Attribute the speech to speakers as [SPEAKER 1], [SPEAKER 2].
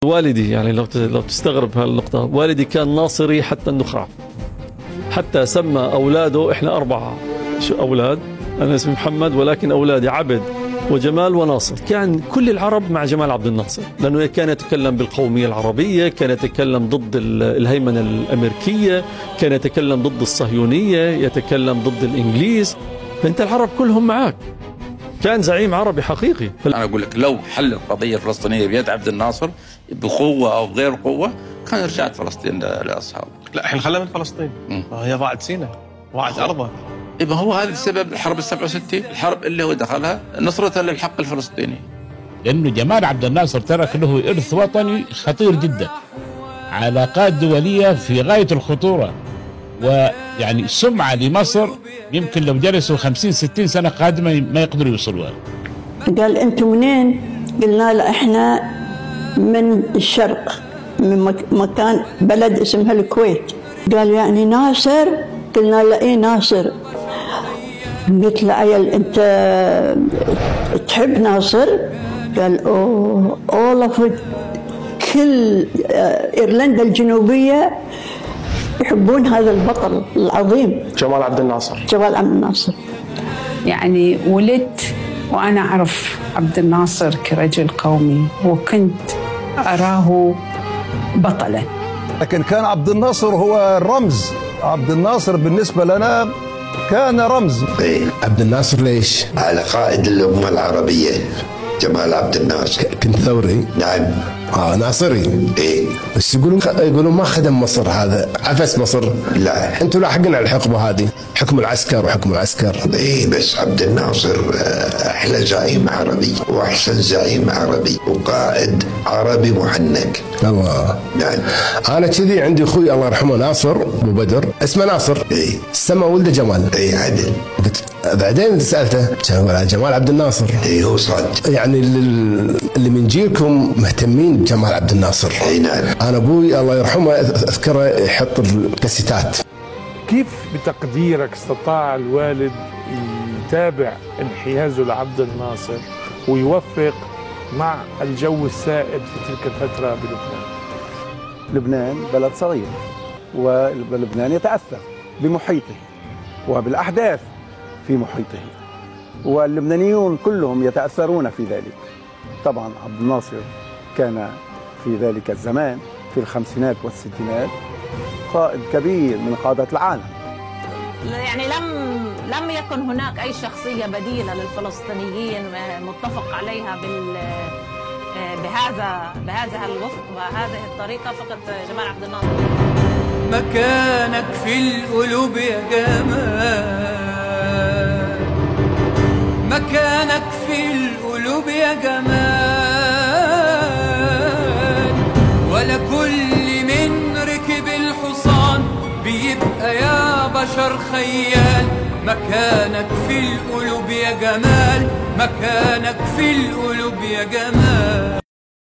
[SPEAKER 1] والدي يعني لو تستغرب هالنقطة، والدي كان ناصري حتى النخاع، حتى سمى أولاده، إحنا 4 أولاد، أنا اسمي محمد ولكن أولادي عبد وجمال وناصر. كان كل العرب مع جمال عبد الناصر لأنه كان يتكلم بالقومية العربية، كان يتكلم ضد الهيمنة الأمريكية، كان يتكلم ضد الصهيونية، يتكلم ضد الإنجليز، فأنت العرب كلهم معاك. كان زعيم عربي حقيقي.
[SPEAKER 2] أنا أقول لك لو حل القضية الفلسطينية بيد عبد الناصر بقوة أو بغير قوة كان رجعت فلسطين لأصحابها.
[SPEAKER 3] لا الحين خلى من فلسطين، هي ضاعت سيناء، ضاعت أرضها.
[SPEAKER 2] إيه ما هو هذا السبب الحرب 67، الحرب اللي هو دخلها نصرة للحق الفلسطيني.
[SPEAKER 4] لأنه جمال عبد الناصر ترك له إرث وطني خطير جدا، علاقات دولية في غاية الخطورة، ويعني سمعة لمصر يمكن لو جلسوا 50-60 سنة قادمة ما يقدروا يوصلوها.
[SPEAKER 5] قال أنتم منين؟ قلنا له إحنا من الشرق، من مكان بلد اسمها الكويت. قال يعني ناصر؟ قلنا له إيه ناصر. قلت له عيل أنت تحب ناصر؟ قال أوه أولف كل إيرلندا الجنوبية يحبون هذا البطل العظيم
[SPEAKER 3] جمال عبد الناصر.
[SPEAKER 5] جمال عبد الناصر.
[SPEAKER 6] يعني ولدت وأنا أعرف عبد الناصر كرجل قومي، وكنت أراه بطلا.
[SPEAKER 7] لكن كان عبد الناصر هو الرمز. عبد الناصر بالنسبة لنا كان رمز.
[SPEAKER 8] إيه؟
[SPEAKER 9] عبد الناصر ليش؟
[SPEAKER 8] على قائد الأمة العربية جمال عبد الناصر.
[SPEAKER 9] كنت ثوري؟
[SPEAKER 8] نعم.
[SPEAKER 9] ناصري.
[SPEAKER 8] ايه
[SPEAKER 9] بس يقولون ما خدم مصر، هذا عفس مصر.
[SPEAKER 8] لا
[SPEAKER 9] انتم لاحقين على الحقبه هذه، حكم العسكر وحكم العسكر.
[SPEAKER 8] ايه بس عبد الناصر احلى زعيم عربي واحسن زعيم عربي وقائد عربي محنك.
[SPEAKER 9] الله.
[SPEAKER 8] نعم.
[SPEAKER 9] انا كذي عندي اخوي الله يرحمه ناصر ابو بدر، اسمه ناصر.
[SPEAKER 8] ايه
[SPEAKER 9] سمى ولده جمال.
[SPEAKER 8] ايه عدل.
[SPEAKER 9] بعدين سالته جمال عبد الناصر.
[SPEAKER 8] ايه هو صاد.
[SPEAKER 9] يعني اللي من جيلكم مهتمين بجمال عبد الناصر.
[SPEAKER 8] اي نعم.
[SPEAKER 9] انا ابوي الله يرحمه اذكره يحط الكاسيتات.
[SPEAKER 10] كيف بتقديرك استطاع الوالد يتابع انحيازه لعبد الناصر ويوفق مع الجو السائد في تلك الفترة بلبنان؟
[SPEAKER 11] لبنان بلد صغير، ولبنان يتأثر بمحيطه وبالأحداث في محيطه، واللبنانيون كلهم يتأثرون في ذلك. طبعا عبد الناصر كان في ذلك الزمان في الخمسينات والستينات قائد كبير من قادة العالم.
[SPEAKER 12] يعني لم يكن هناك أي شخصية بديلة للفلسطينيين متفق عليها بهذا الوفق وهذه الطريقة، فقط جمال عبد الناصر.
[SPEAKER 13] مكانك في القلوب يا جمال، مكانك في القلوب يا جمال، ولا كل من ركب الحصان بيبقى يا بشر خيال. مكانك في القلوب يا جمال، مكانك في القلوب يا جمال.